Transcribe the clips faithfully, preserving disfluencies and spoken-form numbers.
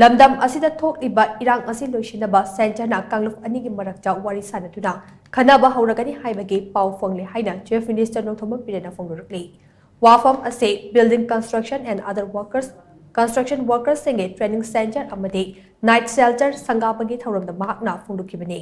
ꯂꯝꯗꯝ ꯑꯁꯤꯗ ꯊꯣꯛꯂꯤꯕ ꯏꯔꯥꯡ ꯑꯁꯤ ꯂꯣꯏꯁꯤꯟꯅꯕ ꯁꯦꯟꯇꯔꯅ ꯀꯥꯡꯂꯨꯞ ꯑꯅꯤꯒꯤ ꯃꯔꯛꯇ ꯋꯥꯔꯤ ꯁꯥꯅꯗꯨꯅ ꯈꯟꯅꯕ ꯍꯧꯔꯒꯅꯤ ꯍꯥꯏꯕꯒꯤ ꯄꯥꯎ ꯐꯪꯂꯦ ꯍꯥꯏꯅ Chief Minister ꯅꯣꯡꯊꯣꯝꯕꯝ ꯕꯤꯔꯦꯟꯅ ꯐꯣꯡꯗꯣꯔꯛꯂꯤ꯫ ꯋꯥꯐꯝ ꯑꯁꯤ Building Construction and Other Workers, Construction Workers ꯁꯤꯡꯒꯤ Training Center ꯑꯃꯗꯤ Night Shelter ꯁꯪꯒꯥꯕꯒꯤ ꯊꯧꯔꯝꯗ ꯃꯍꯥꯛꯅ ꯐꯣꯡꯗꯣꯛꯈꯤꯕꯅꯤ꯫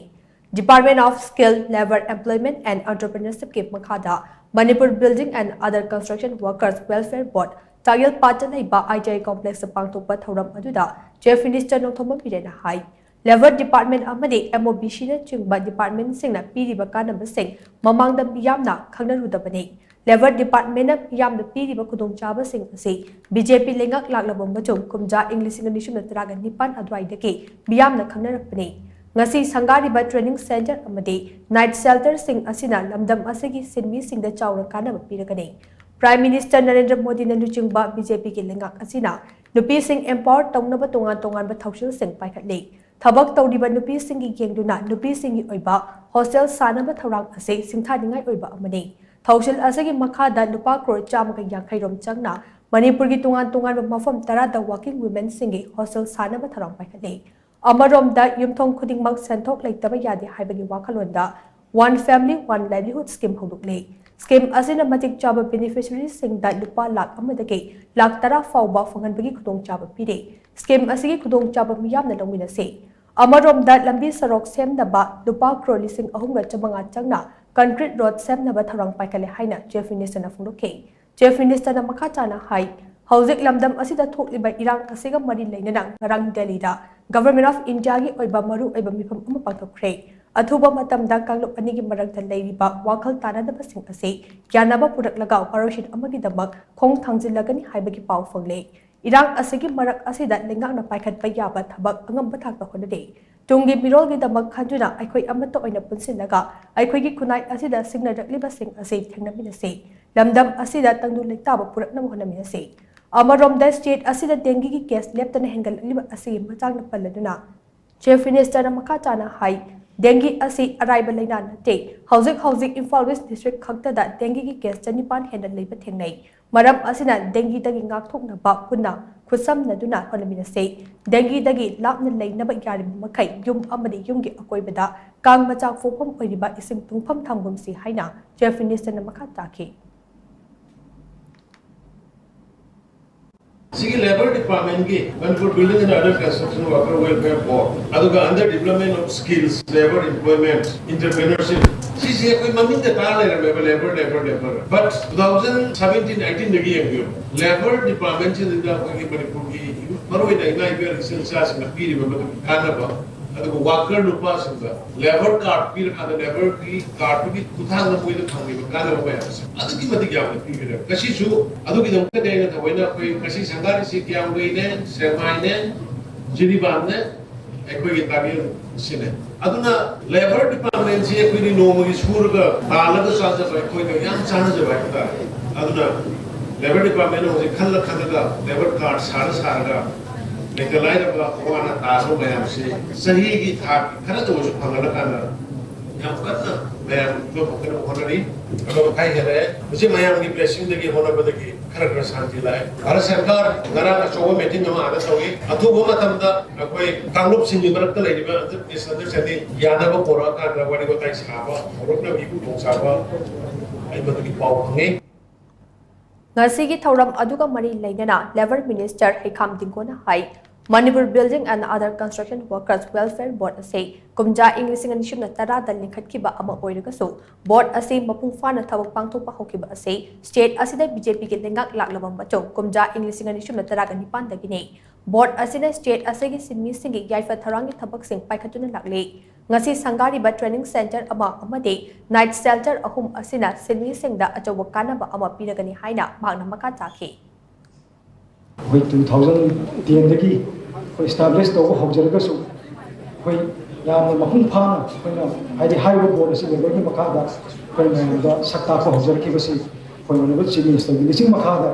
Department of Skill, Labour, Employment and Entrepreneurship ꯀꯤ ꯃꯈꯥꯗ Manipur Building and Other Construction Workers Welfare Board ꯇꯥꯌꯦꯜ ꯄꯥꯠꯇ ꯂꯩꯕ I T I Complex ꯇ ꯄꯥꯡꯊꯣꯛꯄ ꯊꯧꯔꯝ ꯑꯗꯨꯗ Chief Minister ꯅꯣꯡꯊꯣꯝꯕꯝ ꯕꯤꯔꯦꯟꯅ ꯍꯥꯏ, Labour Department ꯑꯃꯗꯤ M O B C ꯅꯆꯤꯡꯕ department ꯁꯤꯡꯅ ꯄꯤꯔꯤꯕ ꯀꯥꯟꯅꯕꯁꯤꯡ ꯃꯃꯥꯡꯗ ꯃꯤꯌꯥꯝꯅ ꯈꯪꯅꯔꯨꯗꯕꯅꯤ꯫ Labour Department ꯅ ꯃꯤꯌꯥꯝꯗ ꯄꯤꯔꯤꯕ ꯈꯨꯗꯣꯡꯆꯥꯕꯁꯤꯡ ꯑꯁꯤ B J P ꯂꯩꯉꯥꯛ ꯂꯥꯛꯂꯕ ꯃꯇꯨꯡ ꯀꯨꯝꯖꯥ ꯏꯪ ꯂꯤꯁꯤꯡ ꯑꯅꯤ ꯁꯨꯞꯅ ꯇꯔꯥꯒ ꯅꯤꯄꯥꯟ ꯑꯗꯨꯋꯥꯏꯗꯒꯤ ꯃꯤꯌꯥꯝꯅ ꯈꯪꯅꯔꯛꯄꯅꯤ꯫ ꯉꯁꯤ ꯁꯪꯒꯥꯔꯤꯕ Training Center ꯑꯃꯗꯤ Night Shelter ꯁꯤꯡ ꯑꯁꯤꯅ ꯂꯝꯗꯝ ꯑꯁꯤꯒꯤ ꯁꯤꯟꯃꯤꯁꯤꯡꯗ ꯆꯥꯎꯅ ꯀꯥꯟꯅꯕ ꯄꯤꯔꯒꯅꯤ꯫ Prime Minister ꯅꯔꯦꯟꯗ꯭ꯔ ꯃꯣꯗꯤꯅ ꯂꯨꯆꯤꯡꯕ B J P ꯒꯤ ꯂꯩꯉꯥꯛ ꯑꯁꯤꯅ ꯅꯨꯄꯤꯁꯤꯡ empower ꯇꯧꯅꯕ ꯇꯣꯉꯥꯟ ꯇꯣꯉꯥꯟꯕ ꯊꯧꯁꯤꯜꯁꯤꯡ ꯄꯥꯏꯈꯠꯂꯤ꯫ ꯊꯕꯛ ꯇꯧꯔꯤꯕ ꯅꯨꯄꯤꯁꯤꯡꯒꯤ ꯌꯦꯡꯗꯨꯅ ꯅꯨꯄꯤꯁꯤꯡꯒꯤ ꯑꯣꯏꯕ hostel ꯁꯥꯅꯕ ꯊꯧꯔꯥꯡ ꯑꯁꯤ ꯁꯤꯡꯊꯥꯅꯤꯡꯉꯥꯏ ꯑꯣꯏꯕ ꯑꯃꯅꯤ꯫ ꯊꯧꯁꯤꯜ ꯑꯁꯤꯒꯤ ꯃꯈꯥꯗ ꯂꯨꯄꯥ ꯀ꯭ꯔꯣꯔ ꯆꯥꯝꯃꯒ ꯌꯥꯡꯈꯩ ꯔꯣꯝ ꯆꯪꯅ ꯃꯅꯤꯄꯨꯔꯒꯤ ꯇꯣꯉꯥꯟ ꯇꯣꯉꯥꯟꯕ ꯃꯐꯝ ꯇꯔꯥꯗ working women ꯁꯤꯡꯒꯤ hostel ꯁꯥꯅꯕ ꯊꯧꯔꯥꯡ ꯄꯥꯏꯈꯠꯂꯤ꯫ ꯑꯃꯔꯣꯝꯗ ꯌꯨꯝꯊꯣꯡ ꯈꯨꯗꯤꯡꯃꯛ ꯁꯦꯟꯊꯣꯛ ꯂꯩꯇꯕ ꯌꯥꯗꯦ ꯍꯥꯏꯕꯒꯤ ꯋꯥꯈꯜꯂꯣꯟꯗ One Family, One Livelihood Scheme ꯍꯧꯗꯣꯛꯂꯤ꯫ Scheme ꯑꯁꯤꯅ ꯃꯇꯤꯛ ꯆꯥꯕ beneficiary ꯁꯤꯡꯗ ꯂꯨꯄꯥ ꯂꯥꯈ ꯑꯃꯗꯒꯤ ꯂꯥꯈ ꯇꯔꯥ ꯐꯥꯎꯕ ꯐꯪꯍꯟꯕꯒꯤ ꯈꯨꯗꯣꯡꯆꯥꯕ ꯄꯤꯔꯤ꯫ Scheme ꯑꯁꯤꯒꯤ ꯈꯨꯗꯣꯡꯆꯥꯕ ꯃꯤꯌꯥꯝꯅ ꯂꯧꯃꯤꯟꯅꯁꯤ꯫ ꯑꯃꯔꯣꯝꯗ ꯂꯝꯕꯤ ꯁꯔꯣꯛ ꯁꯦꯝꯅꯕ ꯂꯨꯄꯥ ꯀ꯭ꯔꯣꯔ ꯂꯤꯁꯤꯡ ꯑꯍꯨꯝꯒ ꯆꯥꯃꯉꯥ ꯆꯪꯅ concrete road ꯁꯦꯝꯅꯕ ꯊꯧꯔꯥꯡ ꯄꯥꯏꯈꯠꯂꯦ ꯍꯥꯏꯅ Chief Minister ꯅ ꯐꯣꯡꯗꯣꯛꯈꯤ꯫ Chief Minister ꯅ ꯃꯈꯥ ꯇꯥꯅ ꯍꯥꯏ, ꯍꯧꯖꯤꯛ ꯂꯝꯗꯝ ꯑꯁꯤꯗ ꯊꯣꯛꯂꯤꯕ ꯏꯔꯥꯡ ꯑꯁꯤꯒ ꯃꯔꯤ ꯂꯩꯅꯅ ꯉꯔꯥꯡ ꯗꯦꯜꯂꯤꯗ Government of India ꯒꯤ ꯑꯣꯏꯕ ꯃꯔꯨ ꯑꯣꯏꯕ ꯃꯤꯐꯝ ꯑꯃ ꯄꯥꯡꯊꯣꯛꯈ꯭ꯔꯦ꯫ ꯑꯊꯨꯕ ꯃꯇꯝꯗ ꯀꯥꯡꯂꯨꯞ ꯑꯅꯤꯒꯤ ꯃꯔꯛꯇ ꯂꯩꯔꯤꯕ ꯋꯥꯈꯜ ꯇꯥꯅꯗꯕꯁꯤꯡ ꯑꯁꯤ ꯌꯥꯅꯕ ꯄꯨꯔꯛꯂꯒ ꯋꯥꯔꯣꯏꯁꯤꯟ ꯑꯃꯒꯤꯗꯃꯛ ꯈꯣꯡ ꯊꯥꯡꯖꯤꯜꯂꯒꯅꯤ ꯍꯥꯏꯕꯒꯤ ꯄꯥꯎ ꯐꯪꯂꯦ꯫ ꯏꯔꯥꯡ ꯑꯁꯤꯒꯤ ꯃꯔꯛ ꯑꯁꯤꯗ ꯂꯩꯉꯥꯛꯅ ꯄꯥꯏꯈꯠꯄ ꯌꯥꯕ ꯊꯕꯛ ꯑꯉꯝꯕ ꯊꯥꯛꯇ ꯍꯣꯠꯅꯔꯤ꯫ ꯇꯨꯡꯒꯤ ꯃꯤꯔꯣꯜꯒꯤꯗꯃꯛ ꯈꯟꯗꯨꯅ ꯑꯩꯈꯣꯏ ꯑꯃꯠꯇ ꯑꯣꯏꯅ ꯄꯨꯟꯁꯤꯜꯂꯒ ꯑꯩꯈꯣꯏꯒꯤ ꯈꯨꯟꯅꯥꯏ ꯑꯁꯤꯗ ꯁꯤꯡꯅꯔꯛꯂꯤꯕꯁꯤꯡ ꯑꯁꯤ ꯊꯦꯡꯅꯃꯤꯟꯅꯁꯤ꯫ ꯂꯝꯗꯝ ꯑꯁꯤꯗ ꯇꯪꯗꯨ ꯂꯩꯇꯥꯕ ꯄꯨꯔꯛꯅꯕ ꯍꯣꯠꯅꯃꯤꯟꯅꯁꯤ꯫ ꯑꯃꯔꯣꯝꯗ state ꯑꯁꯤꯗ dengue ꯒꯤ case ꯂꯦꯞꯇꯅ ꯍꯦꯟꯒꯠꯂꯛꯂꯤꯕ ꯑꯁꯤꯒꯤ ꯃꯇꯥꯡꯗ ꯄꯜꯂꯗꯨꯅ Chief Minister ꯅ ꯃꯈꯥ ꯇꯥꯅ ꯍꯥꯏ, dengue ꯑꯁꯤ ꯑꯔꯥꯏꯕ ꯂꯩꯅꯥ ꯅꯠꯇꯦ꯫ ꯍꯧꯖꯤꯛ ꯍꯧꯖꯤꯛ ꯏꯝꯐꯥꯜ West District ꯈꯛꯇꯗ dengue ꯒꯤ case ꯆꯅꯤꯄꯥꯟ ꯍꯦꯟꯅ ꯂꯩꯕ ꯊꯦꯡꯅꯩ꯫ ꯃꯔꯝ ꯑꯁꯤꯅ dengue ꯗꯒꯤ ꯉꯥꯛꯊꯣꯛꯅꯕ ꯄꯨꯟꯅ ꯈꯨꯠꯁꯝꯅꯗꯨꯅ ꯍꯣꯠꯅꯃꯤꯟꯅꯁꯤ꯫ ꯗꯦꯡꯒꯤꯗꯒꯤ ꯂꯥꯞꯅ ꯂꯩꯅꯕ ꯌꯥꯔꯤꯕ ꯃꯈꯩ ꯌꯨꯝ ꯑꯃꯗꯤ ꯌꯨꯝꯒꯤ ꯑꯀꯣꯏꯕꯗ ꯀꯥꯡ ꯃꯆꯥꯛ ꯄꯣꯛꯐꯝ ꯑꯣꯏꯔꯤꯕ ꯏꯁꯤꯡ ꯇꯨꯡꯐꯝ ꯊꯝꯒꯨꯝꯁꯤ ꯍꯥꯏꯅ Chief Minister ꯅ ꯃꯈꯥ ꯇꯥꯈꯤ꯫ ꯁꯤꯒꯤ ꯂꯦꯕꯔ ꯗꯤꯄꯥꯔꯠꯃꯦꯟꯒꯤ Manipur building and other construction worker welfare board, ꯑꯗꯨꯒ under development of skills, labour, employment, entrepreneurship, ꯁꯤꯁꯦ ꯑꯩꯈꯣꯏ ꯃꯃꯤꯡꯗ ꯇꯥ ꯂꯩꯔꯝꯃꯦꯕ, labour, labour, labour. But two thousand seventeen ꯑꯩꯇꯤꯟꯗꯒꯤ ꯌꯦꯡꯕꯤꯌꯨ, ꯂꯦꯕꯔ ꯗꯤꯄꯥꯔꯠꯃꯦꯟꯁꯤꯗ ꯑꯩꯈꯣꯏꯒꯤ ꯃꯅꯤꯄꯨꯔꯒꯤ ꯃꯔꯨꯑꯣꯏꯅ ꯏꯃꯥ ꯏꯕꯦꯜ ꯏꯆꯤꯜ ꯏꯆꯥꯁꯤꯡꯅ ꯄꯤꯔꯤꯕ ꯃꯗꯨꯒꯤ ꯀꯥꯟꯅꯕ, ꯑꯗꯨꯒ ꯋꯥꯔꯀꯔ ꯅꯨꯄꯥꯁꯤꯡꯗ ꯂꯦꯕꯔ ꯀꯥꯔꯗ ꯄꯤꯔꯀꯥꯟꯗ ꯂꯦꯕꯔꯒꯤ ꯀꯥꯔꯗꯇꯨꯒꯤ ꯈꯨꯠꯊꯥꯡꯗ ꯃꯣꯏꯗ ꯐꯪꯂꯤꯕ ꯀꯥꯟꯅꯕ ꯃꯌꯥꯝꯁꯦ ꯑꯗꯨꯛꯀꯤ ꯃꯇꯤꯛ ꯌꯥꯝꯅ ꯄꯤꯒꯗꯕ꯫ ꯉꯁꯤꯁꯨ ꯑꯗꯨꯒꯤꯗꯃꯛꯇꯗꯤ ꯑꯩꯅ ꯊꯑꯣꯏꯅ ꯑꯩꯈꯣꯏ ꯉꯁꯤ ꯁꯪꯒꯥꯔꯤꯁꯤ ꯀꯤꯌꯥꯝꯒꯩꯅꯦ, ꯁꯦꯛꯃꯥꯏꯅꯦ, ꯖꯤꯔꯤꯕꯥꯝꯅꯦ, ꯑꯩꯈꯣꯏꯒꯤ ꯇꯥꯃꯤꯜꯁꯤꯅꯦ꯫ ꯑꯗꯨꯅ ꯂꯦꯕꯔ ꯗꯤꯄꯥꯔꯠꯃꯦꯟꯁꯤ ꯑꯩꯈꯣꯏꯗꯤ ꯅꯣꯡꯃꯒꯤ ꯁꯨꯔꯒ ꯇꯥꯜꯂꯒ ꯆꯥꯖꯕ, ꯑꯩꯈꯣꯏꯗ ꯌꯥꯝ ꯆꯥꯟꯅꯖꯕ ꯍꯥꯏꯕ ꯇꯥꯔꯦ꯫ ꯑꯗꯨꯅ ꯂꯦꯕꯔ ꯗꯤꯄꯥꯔꯠꯃꯦꯟꯅ ꯍꯧꯖꯤꯛ ꯈꯜꯂ ꯈꯜꯂꯒ ꯂꯦꯕꯔ ꯀꯥꯔꯗ ꯁꯥꯔ ꯁꯥꯔꯒ ꯂꯩꯇ ꯂꯥꯏꯔꯕ ꯑꯋꯥ ꯑꯅꯥ ꯇꯥꯕ ꯃꯌꯥꯝꯁꯤ ꯆꯍꯤꯒꯤ ꯊꯥꯒꯤ ꯈꯔꯗ ꯑꯣꯏꯔꯁꯨ ꯐꯪꯍꯜꯂꯀꯥꯟꯗ ꯌꯥꯝ ꯀꯟꯅ ꯃꯌꯥꯝ ꯄꯨꯝꯅꯃꯛ ꯍꯣꯠꯅꯔꯤ꯫ ꯑꯗꯣ ꯃꯈꯥꯏ ꯍꯦꯜꯂꯛꯑꯦ꯫ ꯍꯧꯖꯤꯛ ꯃꯌꯥꯝꯒꯤ ꯕ꯭ꯂꯦꯁꯤꯡꯗꯒꯤ ꯍꯣꯠꯅꯕꯗꯒꯤ ꯈꯔ ꯈꯔ ꯁꯥꯟꯇꯤ ꯂꯥꯛꯑꯦ꯫ ꯚꯥꯔꯠ ꯁꯔꯀꯥꯔ ꯉꯔꯥꯡ ꯑꯆꯧꯕ ꯃꯤꯇꯤꯡ ꯑꯃ ꯑꯥꯗ ꯇꯧꯏ꯫ ꯑꯊꯨꯕ ꯃꯇꯝꯗ ꯑꯩꯈꯣꯏ ꯀꯥꯡꯂꯨꯞꯁꯤꯡꯒꯤ ꯃꯔꯛꯇ ꯂꯩꯔꯤꯕ ꯃꯤꯁꯑꯟꯗꯔꯁ꯭ꯇꯦꯟꯗꯤꯡ ꯌꯥꯅꯕ ꯄꯣꯔꯛꯑꯀꯥꯟꯗ ꯋꯥꯔꯤ ꯋꯥꯇꯥꯏ ꯁꯥꯕ ꯍꯧꯔꯛꯅꯕꯒꯤ ꯈꯨꯗꯣꯡꯆꯥꯕ ꯑꯩ ꯃꯗꯨꯒꯤ ꯄꯥꯎ ꯐꯪꯉꯤ꯫ ꯉꯁꯤꯒꯤ ꯊꯧꯔꯝ ꯑꯗꯨꯒ ꯃꯔꯤ ꯂꯩꯅꯅ ꯂꯦꯕꯔ ꯃꯤꯅꯤꯁꯇꯔ ꯍꯩꯈꯥꯝ ꯗꯤꯡꯒꯣꯅ ꯍꯥꯏ, Manipur building and other construction workers welfare board ꯑꯁꯤ ꯀꯨꯝꯖꯥ ꯏꯪ ꯂꯤꯁꯤꯡ ꯑꯅꯤ ꯁꯨꯞꯅ ꯇꯔꯥꯗ ꯂꯤꯡꯈꯠꯈꯤꯕ ꯑꯃ ꯑꯣꯏꯔꯒꯁꯨ, ꯕꯣꯔꯗ ꯑꯁꯤ ꯃꯄꯨꯡ ꯐꯥꯅ ꯊꯕꯛ ꯄꯥꯡꯊꯣꯛꯄ ꯍꯧꯈꯤꯕ ꯑꯁꯤ ꯁ꯭ꯇꯦꯠ ꯑꯁꯤꯗ ꯕꯤ ꯖꯦ ꯄꯤꯒꯤ ꯂꯩꯉꯥꯛ ꯂꯥꯛꯂꯕ ꯃꯇꯨꯡ ꯀꯨꯝꯖꯥ ꯏꯪ ꯂꯤꯁꯤꯡ ꯑꯅꯤ ꯁꯨꯞꯅ ꯇꯔꯥꯒ ꯅꯤꯄꯥꯟꯗꯒꯤꯅꯤ꯫ ꯕꯣꯔꯗ ꯑꯁꯤꯅ ꯁ꯭ꯇꯦꯠ ꯑꯁꯤꯒꯤ ꯁꯤꯟꯃꯤꯁꯤꯡꯒꯤ ꯌꯥꯏꯐ ꯊꯧꯔꯥꯡꯒꯤ ꯊꯕꯛꯁꯤꯡ ꯄꯥꯏꯈꯠꯇꯨꯅ ꯂꯥꯛꯂꯤ꯫ ꯉꯁꯤ ꯁꯪꯒꯥꯔꯤꯕ ꯇ꯭ꯔꯦꯅꯤꯡ ꯁꯦꯟꯇꯔ ꯑꯃ ꯑꯃꯗꯤ ꯅꯥꯏꯠ ꯁꯦꯜꯇꯔ ꯑꯍꯨꯝ ꯑꯁꯤꯅ ꯁꯤꯟꯃꯤꯁꯤꯡꯗ ꯑꯆꯧꯕ ꯀꯥꯟꯅꯕ ꯑꯃ ꯄꯤꯔꯒꯅꯤ ꯍꯥꯏꯅ ꯃꯍꯥꯛꯅ ꯃꯈꯥ ꯇꯥꯈꯤ꯫ ꯑꯩꯈꯣꯏ ꯇꯨ ꯊꯥꯎꯖꯟ ꯇꯦꯟꯗꯒꯤ ꯑꯩꯈꯣꯏ ꯏꯁꯇꯥꯕ꯭ꯂꯤꯁ ꯇꯧꯕ ꯍꯧꯖꯔꯒꯁꯨ, ꯑꯩꯈꯣꯏ ꯌꯥꯝꯅ ꯃꯄꯨꯡ ꯐꯥꯅ ꯑꯩꯈꯣꯏꯅ, ꯍꯥꯏꯗꯤ, ꯍꯥꯏꯔꯤꯕ ꯕꯣꯔꯗ ꯑꯁꯤ ꯂꯦꯕꯔꯒꯤ ꯃꯈꯥꯗ ꯑꯩꯈꯣꯏ ꯃꯌꯥꯝꯗ ꯁꯛ ꯇꯥꯛꯄ ꯍꯧꯖꯔꯛꯈꯤꯕꯁꯤ ꯑꯩꯈꯣꯏ ꯑꯣꯅꯔꯦꯕꯜ ꯆꯤꯐ ꯃꯤꯅꯤꯁꯇꯔꯒꯤ ꯂꯤꯁꯤꯡ ꯃꯈꯥꯗ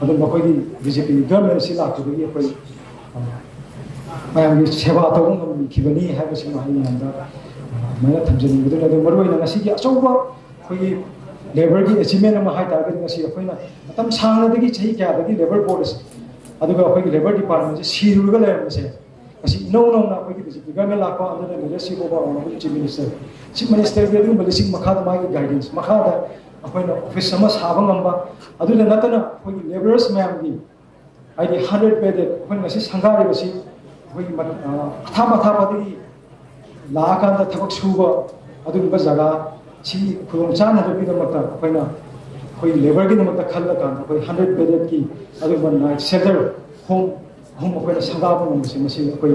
ꯑꯗꯨꯝ ꯑꯩꯈꯣꯏꯒꯤ ꯕꯤ ꯖꯦ ꯄꯤꯒꯤ ꯒꯚꯔꯟꯃꯦꯟ ꯑꯁꯤ ꯂꯥꯛꯈꯤꯕꯗꯒꯤ ꯑꯩꯈꯣꯏ, ꯑ, ꯃꯌꯥꯝꯒꯤ ꯁꯦꯕꯥ ꯇꯧꯕ ꯉꯝꯈꯤꯕꯅꯤ ꯍꯥꯏꯕꯁꯤꯃ ꯑꯩ ꯃꯌꯥꯝꯗ, ꯑ, ꯑꯗꯨꯃꯥꯏꯅ ꯊꯝꯖꯅꯤꯡꯕꯗꯨꯅꯤ꯫ ꯑꯗꯨ ꯃꯔꯨꯑꯣꯏꯅ ꯉꯁꯤꯒꯤ ꯑꯆꯧꯕ ꯑꯩꯈꯣꯏꯒꯤ ꯂꯦꯕꯔꯒꯤ ꯑꯦꯆꯤꯞꯃꯦꯟ ꯑꯃ ꯍꯥꯏ ꯇꯥꯔꯒꯗꯤ, ꯉꯁꯤ ꯑꯩꯈꯣꯏꯅ ꯃꯇꯝ ꯁꯥꯡꯅꯗꯒꯤ, ꯆꯍꯤ ꯀꯌꯥꯗꯒꯤ ꯂꯦꯕꯔ ꯕꯣꯔꯗ ꯑꯁꯤ ꯑꯗꯨꯒ ꯑꯩꯈꯣꯏꯒꯤ ꯂꯦꯕꯔ ꯗꯤꯄꯥꯔꯠꯃꯦꯟꯁꯦ ꯁꯤꯔꯨꯔꯒ ꯂꯩꯔꯝꯕꯁꯦ, ꯉꯁꯤ ꯏꯅꯧ ꯅꯧꯅ ꯑꯩꯈꯣꯏꯒꯤ ꯗꯤ ꯖꯤ ꯄꯤ ꯒꯚꯔꯟꯃꯦꯟ ꯂꯥꯛꯄ under the leadership of our honorable chief minister, chief ministerꯒꯤ ꯑꯗꯨꯒꯨꯝꯕ ꯂꯤꯁꯤꯡ ꯃꯈꯥꯗ ꯃꯥꯒꯤ guidance ꯃꯈꯥꯗ ꯑꯩꯈꯣꯏꯅ ꯑꯣꯐꯤꯁ ꯑꯃ ꯁꯥꯕ ꯉꯝꯕ, ꯑꯗꯨꯗ ꯅꯠꯇꯅ ꯑꯩꯈꯣꯏꯒꯤ ꯂꯦꯕꯔꯁ ꯃꯌꯥꯝꯒꯤ ꯍꯥꯏꯗꯤ hundred bedded ꯑꯩꯈꯣꯏꯅ ꯉꯁꯤ ꯁꯪꯒꯥꯔꯤꯕꯁꯤ ꯑꯩꯈꯣꯏꯒꯤ ꯃ-, ꯑ, ꯑꯊꯥꯞ ꯑꯊꯥꯞꯄꯗꯒꯤ ꯂꯥꯛꯑꯀꯥꯟꯗ ꯊꯕꯛ ꯁꯨꯕ ꯑꯗꯨꯒꯨꯝꯕ ꯖꯒꯥ ꯁꯤ ꯈꯨꯗꯣꯡ ꯆꯥꯅꯕꯒꯤꯗꯃꯛꯇ ꯑꯩꯈꯣꯏꯅ ꯑꯩꯈꯣꯏ ꯂꯦꯕꯔꯒꯤꯗꯃꯛꯇ ꯈꯜꯂꯀꯥꯟꯗ ꯑꯩꯈꯣꯏ hundred beddedꯀꯤ ꯑꯗꯨꯒꯨꯝꯕ night shelter home ꯑꯍꯨꯝ ꯑꯩꯈꯣꯏꯅ ꯁꯪꯒꯥꯕ ꯉꯝꯕꯁꯦ, ꯃꯁꯤ ꯑꯩꯈꯣꯏ,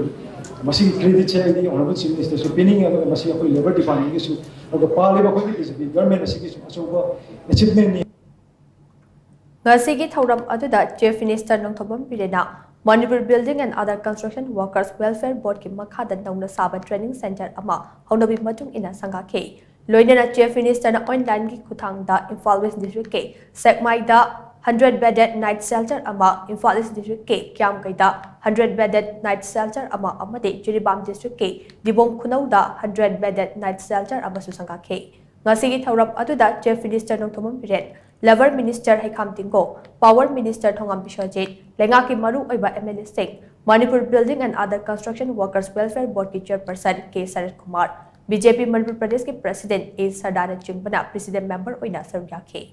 ꯃꯁꯤꯒꯤ creditꯁꯦ ꯑꯩꯗꯤ honorable chief ministerꯁꯨ ꯄꯤꯅꯤꯡꯉꯤ, ꯑꯗꯨꯒ ꯃꯁꯤ ꯑꯩꯈꯣꯏ ꯂꯦꯕꯔ ꯗꯤꯄꯥꯔꯠꯃꯦꯟꯒꯤꯁꯨ, ꯑꯗꯨꯒ ꯄꯥꯜꯂꯤꯕ ꯑꯩꯈꯣꯏꯒꯤ ꯗꯤ ꯖꯤ ꯄꯤ ꯒꯚꯔꯟꯃꯦꯟ ꯑꯁꯤꯒꯤꯁꯨ ꯑꯆꯧꯕ achievementꯅꯤ꯫ ꯉꯁꯤꯒꯤ ꯊꯧꯔꯝ ꯑꯗꯨꯗ Chief Minister Nongthombam ꯕꯤꯔꯦꯟꯅ Manipur Building and Other Construction Workers Welfare Boardꯀꯤ ꯃꯈꯥꯗ ꯅꯧꯅ ꯁꯥꯕ training centre ꯑꯃ ꯍꯧꯅꯕꯤ ꯃꯇꯨꯡ ꯏꯟꯅ ꯁꯪꯒꯥꯈꯤ꯫ ꯂꯣꯏꯅꯅ Chief Ministerꯅ onlineꯒꯤ ꯈꯨꯠꯊꯥꯡꯗ Imphal West Districtꯀꯤ ꯁꯦꯛꯃꯥꯏꯗ hundred bedded night shelter ꯑꯃ, Imphal East Districtꯀꯤ ꯀ꯭ꯌꯥꯝꯒꯩꯗ hundred bedded night shelter ꯑꯃ ꯑꯃꯗꯤ Jiribam Districtꯀꯤ ꯗꯤꯕꯣꯡ ꯈꯨꯅꯧꯗ hundred bedded night shelter ꯑꯃꯁꯨ ꯁꯪꯒꯥꯈꯤ꯫ ꯉꯁꯤꯒꯤ ꯊꯧꯔꯝ ꯑꯗꯨꯗ Chief Minister Nongthombam Biren, Labour Minister ꯍꯩꯈꯥꯝ ꯇꯤꯡꯒꯣ, Power Minister ꯊꯣꯉꯥꯝ ꯕꯤꯁ꯭ꯋꯖꯤꯠ, ꯂꯩꯉꯥꯛꯀꯤ ꯃꯔꯨ ꯑꯣꯏꯕ MLAꯁꯤꯡ, Manipur Building and Other Construction Workers Welfare Boardꯀꯤ Chairperson K shirt Kumar, BJP Manipur Pradeshꯀꯤ President A ꯁꯔꯗꯥꯅꯆꯤꯡꯕꯅ President Member ꯑꯣꯏꯅ ꯁꯔꯨꯛ ꯌꯥꯈꯤ꯫